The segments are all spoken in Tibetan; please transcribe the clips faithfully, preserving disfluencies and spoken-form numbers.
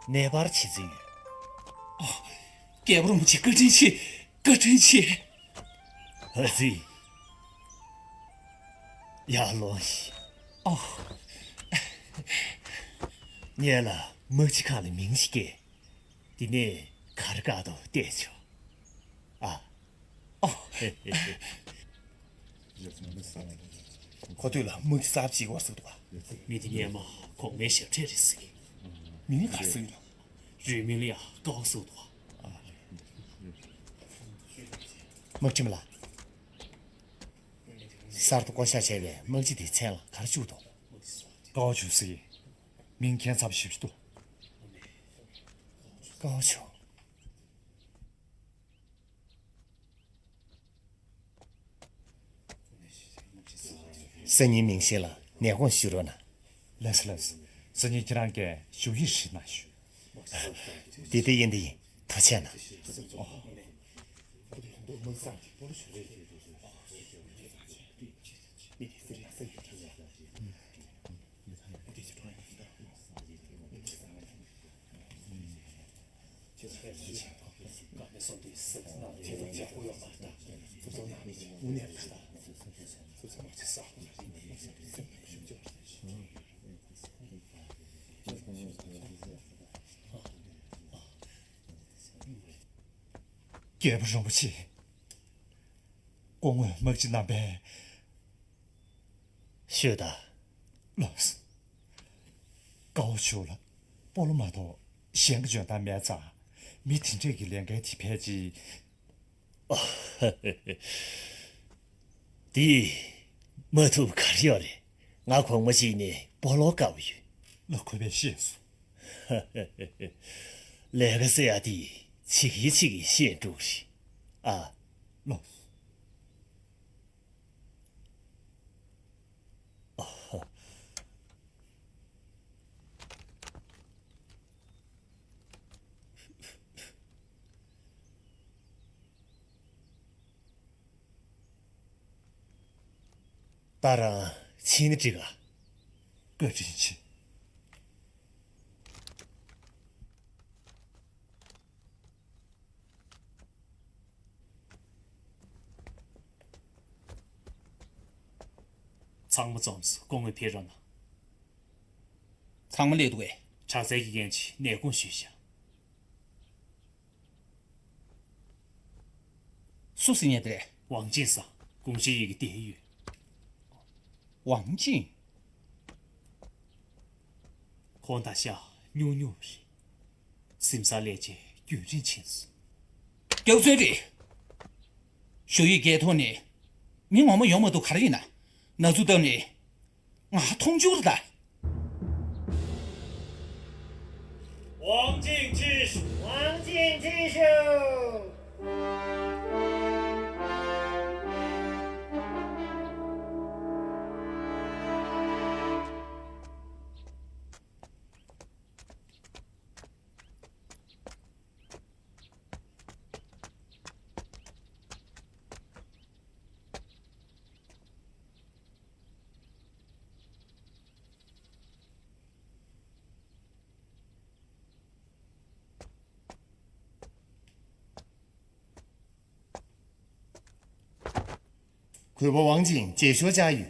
ནད་པར་བྱེད་རྩིས་ཡོད། ཨ། རྒྱལ་པོ་རིན་པོ་ཆེ་བཀའ་དྲིན་ཆེ། བཀའ་དྲིན་ཆེ། ཨ་ཙི། ཡར་ལོངས་ཤིག་ཨ། ངེད་ལ་དམག་སྤྱི་ཁང་ལ་མིང་ཞིག་བསྐྱལ། དེ་ནས་གར་དཀར་དུ་བལྟས་ཆོག་ཨ། ཨ། ཁོ་ཐོས་ལ་དམག་སྤྱི་གསར་པ་ཅིག་ཡོད་པ་ཟེར་འདུག་ག་མི་དེ་སྔོན་མ་གོང་མའི་ཞབས་གྲས་རེད་ཟེར་གི་མིང་ག་རེ་ཟེར་གི་འདུག་རུས་མིང་ལ་ཡང་ཀའོ་ཟེར་འདུག་ག་དམག་ཁྲིམས་ལ། གསར་དུ་བསྐོ་བཞག་བྱས་པའི་དམག་སྤྱི་དེའི་མཚན་ལ་ག་རེ་བཅུག་འདུག་ཀའོ་ཆུ་ཟེར་གི་མིང་ཁྱད་མཚར་པོ་ཞེ་པོ་ཅིག་འདུག་ཀའོ་ཆུ། སང་ཉིན་མིང་ཤེས་ལ་ནས་དགོངས་ཞུ་རོགས་གནང་། ལགས་སོ་ལགས་སོ། སང་ཉིན་ཁྱེད་རང་གིས་ཞུ་ཡིག་བྲིས་གནང་ཞུ། འདི་འདི་ཡིན་འདི་ཡིན། ཐུགས་རྗེ་གནང་། རྒྱལ་པོ་རིན་པོ་ཆེ། སྐུ་ངོ་དམག་སྤྱི་རྣམ་པས། ཤོད་དང་། ལགས་སོ། ཀའོ་ཆུ་ལ་སྤོ་ལོ་མ་གཏོགས་གཞན་གྱི་འཇོན་ཐང་མེད་ཙང་། མི་དེ་འདྲས་ཀྱི་ལས་འགན་དེ་ཕལ་ཆེར། དེ་མ་ཐུབ་ག་རེ་ཡོད་རེད། ང་གོང་མ་གཅིག་ནས་སྤོ་ལོ་དཀའ་བ་ཡོད། ལ་ཁོ་པས་ཤེས་སོང་། ལས་ཀ་ཟེར་ཡ་དེ་ཕྱི་གི་ཕྱི་གི་ཤེས་འགྲོ་གི་རེད་ཨ། ལགས་སོ། ད་རང་ཕྱིན་ནི་འགྲིག་ག་བཀའ་དྲིན་ཆེ། ཚང་མ་འཛོམས་སོང་། སྐུ་ངོ་ཕེབས་རོགས་གནང་། ཚང་མ་སླེབས་འདུག་གས། དྲག་རྩལ་གྱི་འགན་ཆེ། ནས་དགོངས་ཞུས་བཞག་སུ་ཟེར་མཁན་དེ་རེད། ཝང་ཅིན་ཟེར། དགོངས་ཞུ་ཡི་གེ་དེ་ཡོད། ཝང་ཅིན། ཁོང་ད་ཆ་སྨྱོ་སྨྱོ་རེད། སེམས་གསར་ལས་བྱེད་རྒྱུན་རིང་ཕྱིན་སོང་། རྒྱག་ཚོད་རེད། ཞུ་ཡིག་འགས་ཐོག་ནས་མི་ངོ་མ་ཡོང་མ་ཐུབ་ག་རེ་ཡིན་ན། ན་ཚུར་བཏབ་ནས་ང་མཐོང་ཆུང་རེད་ད། 王进继续。 王进继续。 གུས་པ་ཝང་ཅིན་མཇལ་ཞུ་བཅར་ཡོད།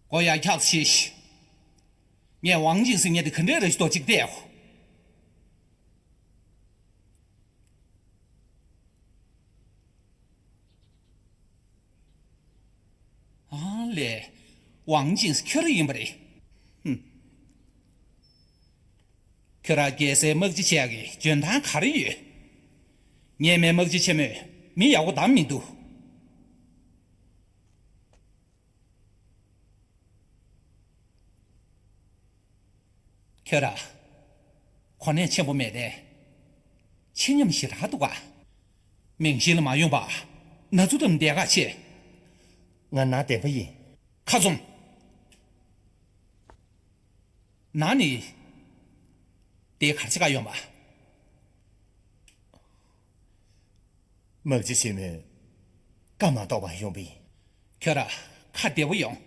མགོ་ཡར་འཁྱག་བྱེད་ཤིག་ངས་ཝང་ཅིན་ཟེར་མཁན་དེ་ག་འདྲས་རེད་ཞུ་དོ་གཅིག་བལྟས་ཨོ། ཨ་ལས། ཝང་ཅིན་ཁྱོད་རང་ཡིན་པ་རེད། ཧུམ། ཁྱོད་རང་རྒྱལ་སའི་དམག་སྤྱི་བྱེད་ཡག་གི་འཇོན་ཐང་ག་རེ་ཡོད། ངས་མེད་དམག་སྤྱི་ཆེན་མོས་མི་ཡག་པོ་བདམས་མི་འདུག་ཁྱོད་རང་། གོ་གནས་ཆེན་པོ་མེད་དེ། ཆེ་ཉམས་ཞེ་དྲག་འདུག་ག་མིང་ཤེས་ལ་མ་ཡོང་པ། ན་ཚུར་བཏབ་བསྡད་ག་ཆེ། ང་ནང་བདེན་པ་ཡིན། ཁ་བཙུམ། ནང་ནི། དེ་གར་ཆེ་ག་ཡོང་པ། དམག་སྤྱི་ཆེན་མོས་བཀའ་མ་གཏོགས་པ་ཡོང་པ་ཡིན། ཁྱོད་རང་ཁ་བདེ་པོ་ཡོང་།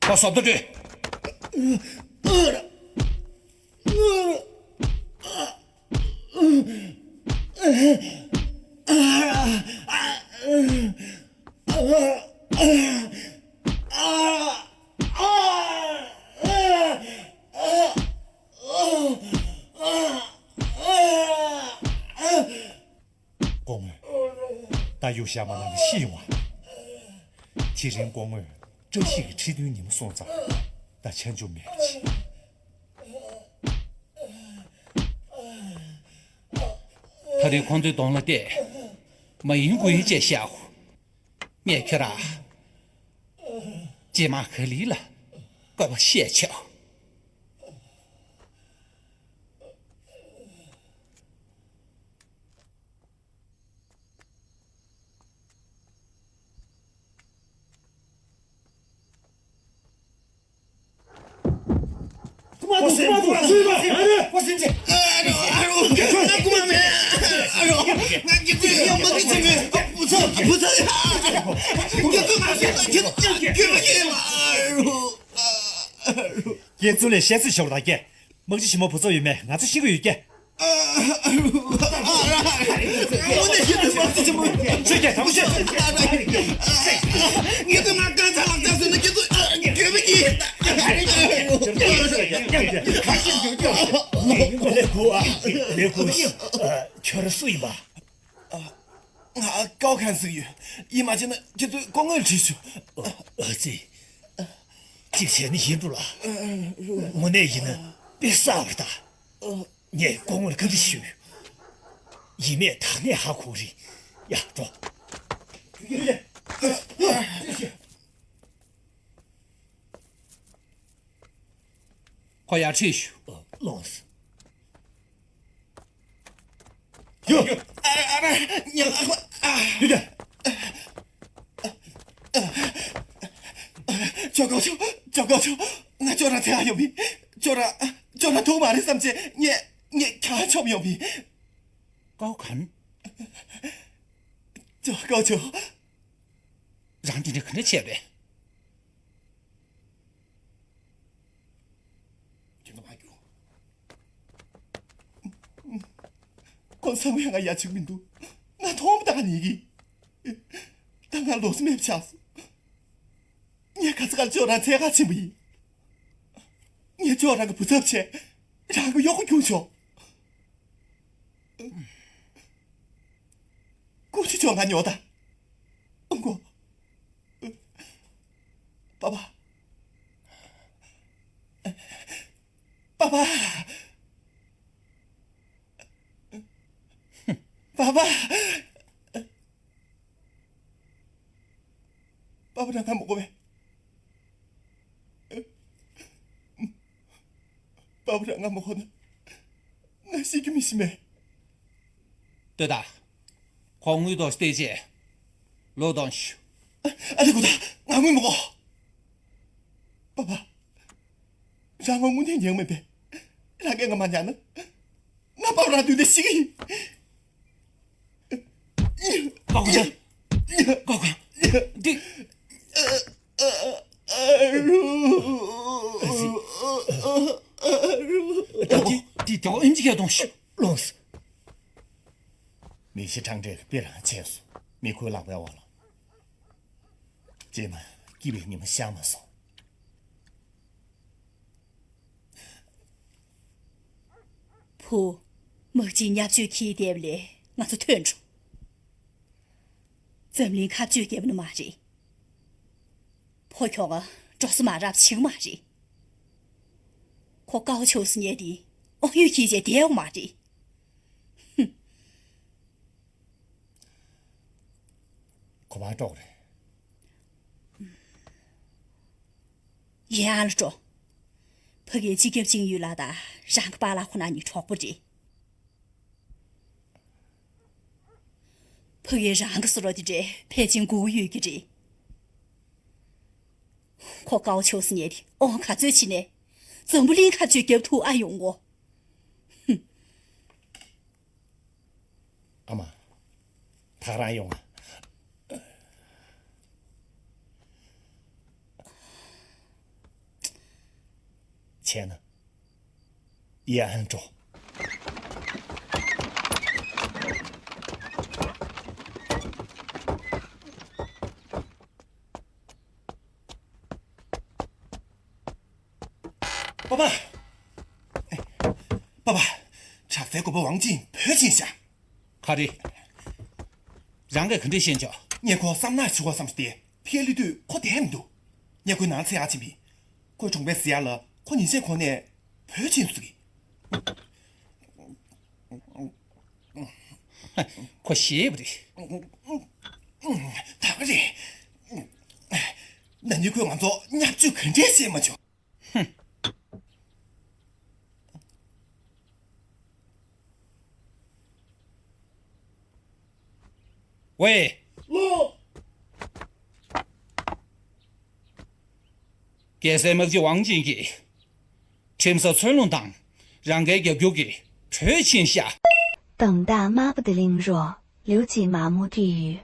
ཁོ་བཟོ་ལྟ་སྤྲོད། སྐུ་ངོ། ད་ཡུལ་ཤ་མ་ལ་ནི་ཤི་ཡོང་བ། དེ་རིང་སྐུ་ངོས་བཀྲ་ཤིས་ཀྱི་ཁྲི་སྟོན་ཉིན་མོ་སོང་ཙང་། ད་ཆ་འཇོག་མེད་པ་བྱེད། ད་རེས་ཁོང་ཚོའི་གདོང་ལ་བལྟས། མ་ཡིན་དགུ་ཡིན་ཅེས་བཤད་འོ། ངས་ཁྱོད་རང་རྗེས་མ་ག་ལེ་ལ་བཀོད་པ་བཤད་ཆོག་ཁྱེད་ཚོ་ལས་བཤད་ཚོད་ཤོར་ད་ཀྱེ། དམག་སྤྱི་ཆེན་མོ་བུ་ཚབ་ཡོད་མེད་ང་ཚོ་ཤེས་ཀྱི་ཡོད་ཀྱེ། ཆོས་རྒྱལ་དམ་ཆོས། ངེད་ཚོ་ང་གང་ཚ་ལག་ཚ་ཟེར་ན་ཁྱེད་ཚོ་འགྱོད་པ་གྱིས། ལེགས་གོ་ཨ། ལེགས་གོ། ཁྱོད་སུ་ཡིན་པ། ང་ཀའོ་ཁན་ཟེར་གྱི་ཡོད། ཡིད་མ་ཆེས་ན་ཁྱེད་ཚོས་སྐུ་ངོ་ལ་དྲིས་ཤོག་ཨ་ཙི། གཅིག་བྱས་ན་ཡིན་འགྲོ་ལ། དངོས་གནས་ཡིན་ན་དཔེ་གསར་པ་རེད་ད། ངས་སྐུ་ངོ་ལ་བཀའ་འདྲི་ཞུས། ཡིན་མེད་ད་ནས་ཧ་གོ་རེད། ཡ་འགྲོ། ཁོ་ཡར་ཁྲིད་ཞུ། ལོངས། ཡོ། ཨ་ཨ་ཉ་ཨ་ཨ། ཡོ་ཡོ། ཅོ་གོ་ཅོ། ཅོ་གོ་ཅོ། ང་ཅོ་ར་ཚེ་ཨ་ཡོ་མི། ཅོ་ར་ཅོ་ར་ཐུག་མ་རེད་བསམ་ཅེ་ངས་ངས་ཁ་ཆོམ་ཡོ་མི། ཀའོ་ཁན། ཅོ་གོ་ཅོ། རང་དེ་འདྲ་ག་འདྲ་བྱས་པས། ཁྱེད་ཚོ་མ་རྒྱུགས། ཁོང་ཚང་མས་ང་ཡ་བྱེད་ཀྱི་མི་འདུག་ང་མཐོང་མ་ཐག་ཉིད་ཀྱིས། ད་ང་ལོ་སི་མེད་ཆགས་སོང་། ངས་ཁ་ཚ་ཁར་ཅོ་རང་འཚོལ་ག་ཕྱིན་པ་ཡིན། ངས་ཅོ་རང་གི་བུ་ཚབ་བྱས། རང་གི་གཡོག་པོ་གྱུར་བྱུང་། ཀུ་ཅི་ཅོ་ང་ཉོ་ད། ཨང་གོ། པ་པ། པ་པ། པ་པ། པ་པ་རང་ང་མ་གོ་བས། པ་པ་རང་ང་མ་གོ་ན། ང་ཤི་གི་མི་ཤི་མེད། ལྟོས་དང་། ཁོང་དངུལ་དོ་སྟེ་ཅེས། ལོ་དོན་ཞུ། ཨ་ལེ་གོ་ད་ང་དངུལ་མ་གོ། པ་པ། རང་ང་དངུལ་འདི་ཉན་མེད་པས། རང་གིས་ང་མ་ཉན་ན། ང་པ་པ་རང་དུས་འདི་ཤི་གི་ཡིན། ཀའོ་ཁན། ཀའོ་ཁན། འདི། འདི་འདི་ཏོ་ཨིན་ཇི་ག་གཏོང་ཤོག་ལོངས། མི་ཤི་ཁྲང་ཁྲེག་དཔེ་རང་ཆས་སོ། མི་ཁོའི་ལག་པའི་འོག་ལ། རྗེས་མ་སྐྱིད་པའི་ཉི་མ་ཤར་མ་སོང་། བུ། དམག་སྤྱིས་བརྙས་བཅོས་འཁྱེར་བསྡད་པ་ལས་ང་ཚོ་ཐོན་འགྲོ། འཛམ་གླིང་ཁ་གཅོད་རྒྱབ་ནི་མ་རེད། ཕོ་ཁྱོ་ག་འགྲོ་ས་མ་རབས་བྱེད་ཀྱི་མ་རེད། ཁོ་ཀའོ་ཆོས་སུ་ཉལ་ཏེ་ཨོ་ཡོད་ཁྱེད་ཅེས་བསྡད་འོང་མ་རེད། ཁོ་པར་ཀྲོག་རེད། ཡན་ཨན་ལ་སྤྲོ། ཕ་གིའི་སྤྱི་ཁྱབ་ཅིང་ཡུས་ལགས་དང་རང་གི་པཱ་ལགས་ཁོ་ན་གཉིས་གྲོགས་པོ་རེད། ཕ་གིའི་རང་གི་བཟོ་གྲྭ་དེ་འདྲའི་ཕལ་ཆེར་མགོ་བོ་ཡོད་ཀྱི་རེད། ཁོ་ཀའོ་ཆོས་སུ་ཉལ་ཏེ་ཨོང་ག་ཚོད་བྱས་ནས་འཛམ་བུ་གླིང་ཁ་གཅོད་རྒྱབ་ཐུབ་ཨ་ཡོང་ངོ་། ཨ་མ། ཐག་རང་ཡོང་ང་། བྱས་ན། ཡ་ཧན་འགྲོ། པ་པ། པ་པ། དྲག་རྩལ་རྒོད་པོ་ཝང་ཅིན་བོད་ཕྱིན་ཤག་ག་རེ། རང་གིས་ག་འདྲས་ཤེས་ཆོག་ངས་ཁོ་བསམ་ནག་བྱེད་དགོས་བསམ་སྟེ་ཕ་གིར་སླེབས་དུས་ཁོ་བསྡད་མི་འདུག་ངས་ཁོའི་ནང་འཚོལ་ཡག་ཕྱིན་པས། ཁོས་གྲོང་པའི་ཟེར་ཡག་ལ་ཁོ་ཉིན་ཤས་གོང་ནས་བོད་ཕྱིན་སོང་ཟེར་གི། ཁོ་ཤེས་པ་རེད། ད་ག་རེད། ན་ནིང་ཁོས་ང་ཚོ་བརྙས་བཅོས་ག་འདྲས་བྱས་མ་བྱུང་། ཝེ། ལོ། རྒྱལ་སྲས་དམག་སྤྱི་ཝང་ཅིན་གྱིས་ཁྲིམས་ས་འཚོལ་སློང་དང་རང་འགན་རྒྱག་རྒྱུ་གི་གྲོས་ཕྱིན་ཤག 等大妈不得令弱，刘姐麻木地狱。